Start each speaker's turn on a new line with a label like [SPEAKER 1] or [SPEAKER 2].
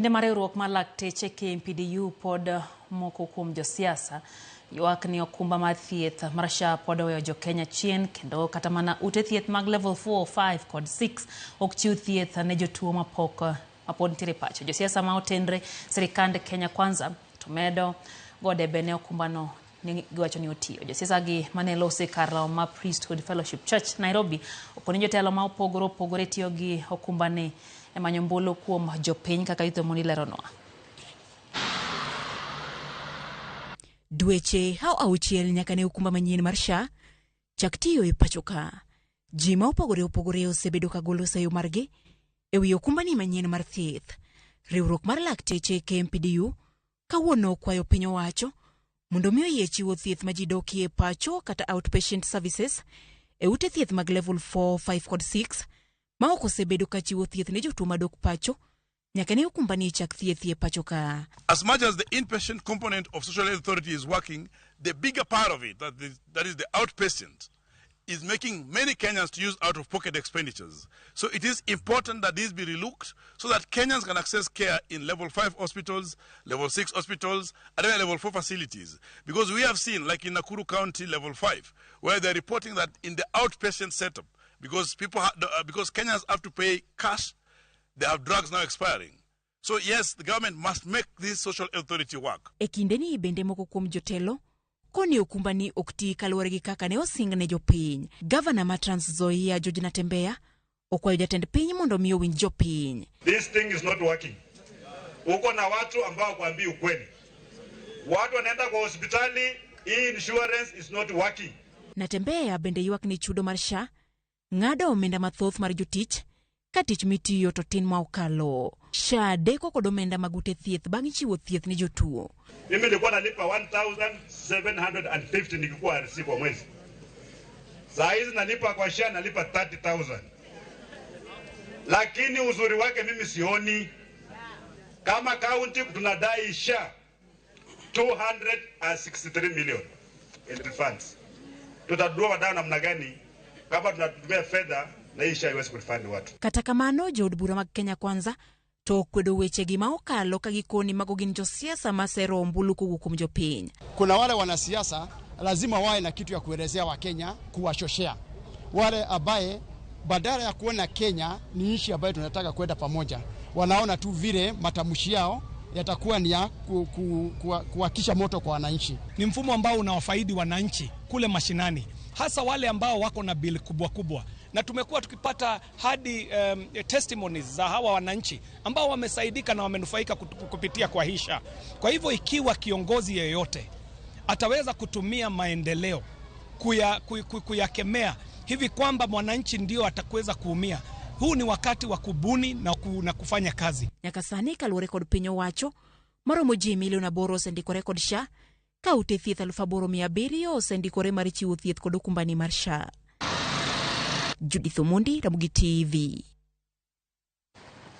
[SPEAKER 1] Kinde ma riwruok mar lakteche KMPDU pod moko kuom josiasa ywak ni okumba mar thieth mar SHA pod oweyo jokenya chien kendo kata mana ute thieth mag level 4, 5 kod 6 ok chiw thieth ne jotuo mapok mapod nitiere pacho. Josiasa ma otenre sirikand Kenya Kwanza to medo go debe ne okumbano ni giwacho ni otiyo. Josiasa gi mane lose kar lamo mar Priesthood Fellowship Church Nairobi okoni jotelo ma opogore opogore tiyo gi okumbani e manyo ombulu kuom jopiny kaka Youth Omondi leronwa.
[SPEAKER 2] Dweche hao auchiel nyaka ne okumba manyien mar SHA chak tiyo e pacho ka. Ji ma opogore opogore osebedo ka golo sayo margi e wi okumbani manyien mar thieth. Riwruok mar lakteche KMPDU kawuono okwayo piny owacho mondo mi oyie chiwo thieth ma ji dokie pacho kata outpatient services e ute thieth mag level 4, 5 kod 6 ma ok osebedo ka chiwo thieth ne jotuo madok pacho nyaka ne okumbani chak thieth e pacho ka.
[SPEAKER 3] As much as the inpatient component of social health authority is working, the bigger part of it, that is the outpatient, is making many Kenyans to use out-of-pocket expenditures. So it is important that this be relooked so that Kenyans can access care in level 5 hospitals, level 6 hospitals, and even level 4 facilities. Because we have seen, like in Nakuru County, level 5, where they're reporting that in the outpatient setup, because people because Kenyans have to pay cash, they have drugs now expiring. So yes, the government must make this social authority work.
[SPEAKER 2] E kindeni bende moko kuom jotelo koni okumbani ok ti kaluwore gi kaka ne osing ne jopiny. Gavana ma Trans Nzoia George Natembeya okwayo jatend piny mondo mi owinj jopiny.
[SPEAKER 4] This thing is not working. Uko na watu ambao kuambii ukweli. Watu wanaenda kwa hospitali, hii insurance is not working.
[SPEAKER 2] Natembeya bende ywak ni chudo mar SHA ng'ado omenda mathoth mar jotich ka tich mitiyo to tin ma okalo. SHA deko kod omenda mag ute thieth bang' chiwo thieth ne jotuo.
[SPEAKER 4] Mimi nilikuwa nalipa 1750 nikikuwa RC kwa mwezi. Saa hizi nalipa kwa SHA nalipa 30,000. Lakini uzuri wake mimi sioni. Kama county tunadai SHA 263 million in refunds. Tutadua wadau namna gani kama tunatumia fedha na hii SHA haiwezi kurefund watu.
[SPEAKER 2] Kata kamano jood bura mag Kenya Kwanza to okwedo wechegi ma okalo ka gikoni mago gin josiasa ma sero ombulu kowuok kuom jopiny.
[SPEAKER 5] Kuna wale wanasiasa lazima wawe na kitu ya kuelezea Wakenya, kuwachochea wale ambaye badala ya kuona Kenya ni nchi ambayo tunataka kwenda pamoja, wanaona tu vile matamshi yao yatakuwa ni ya kuwakisha moto kwa wananchi.
[SPEAKER 6] Ni mfumo ambao unawafaidi wananchi kule mashinani, hasa wale ambao wako na bili kubwa kubwa, na tumekuwa tukipata hadi testimonies za hawa wananchi ambao wamesaidika na wamenufaika kupitia kwa hii SHA. Kwa hivyo ikiwa kiongozi yeyote ataweza kutumia maendeleo kuyakemea hivi kwamba mwananchi ndio atakuweza kuumia, huu ni wakati wa kubuni na kufanya kazi.
[SPEAKER 2] Nyaka sani kaluwore kod piny owacho maromo ji milion 8 osendikore kod SHA ka ute thieth 8,700 osendikore mar chiwo thieth kod okumbani mar SHA. Judith Omondi, Ramogi TV.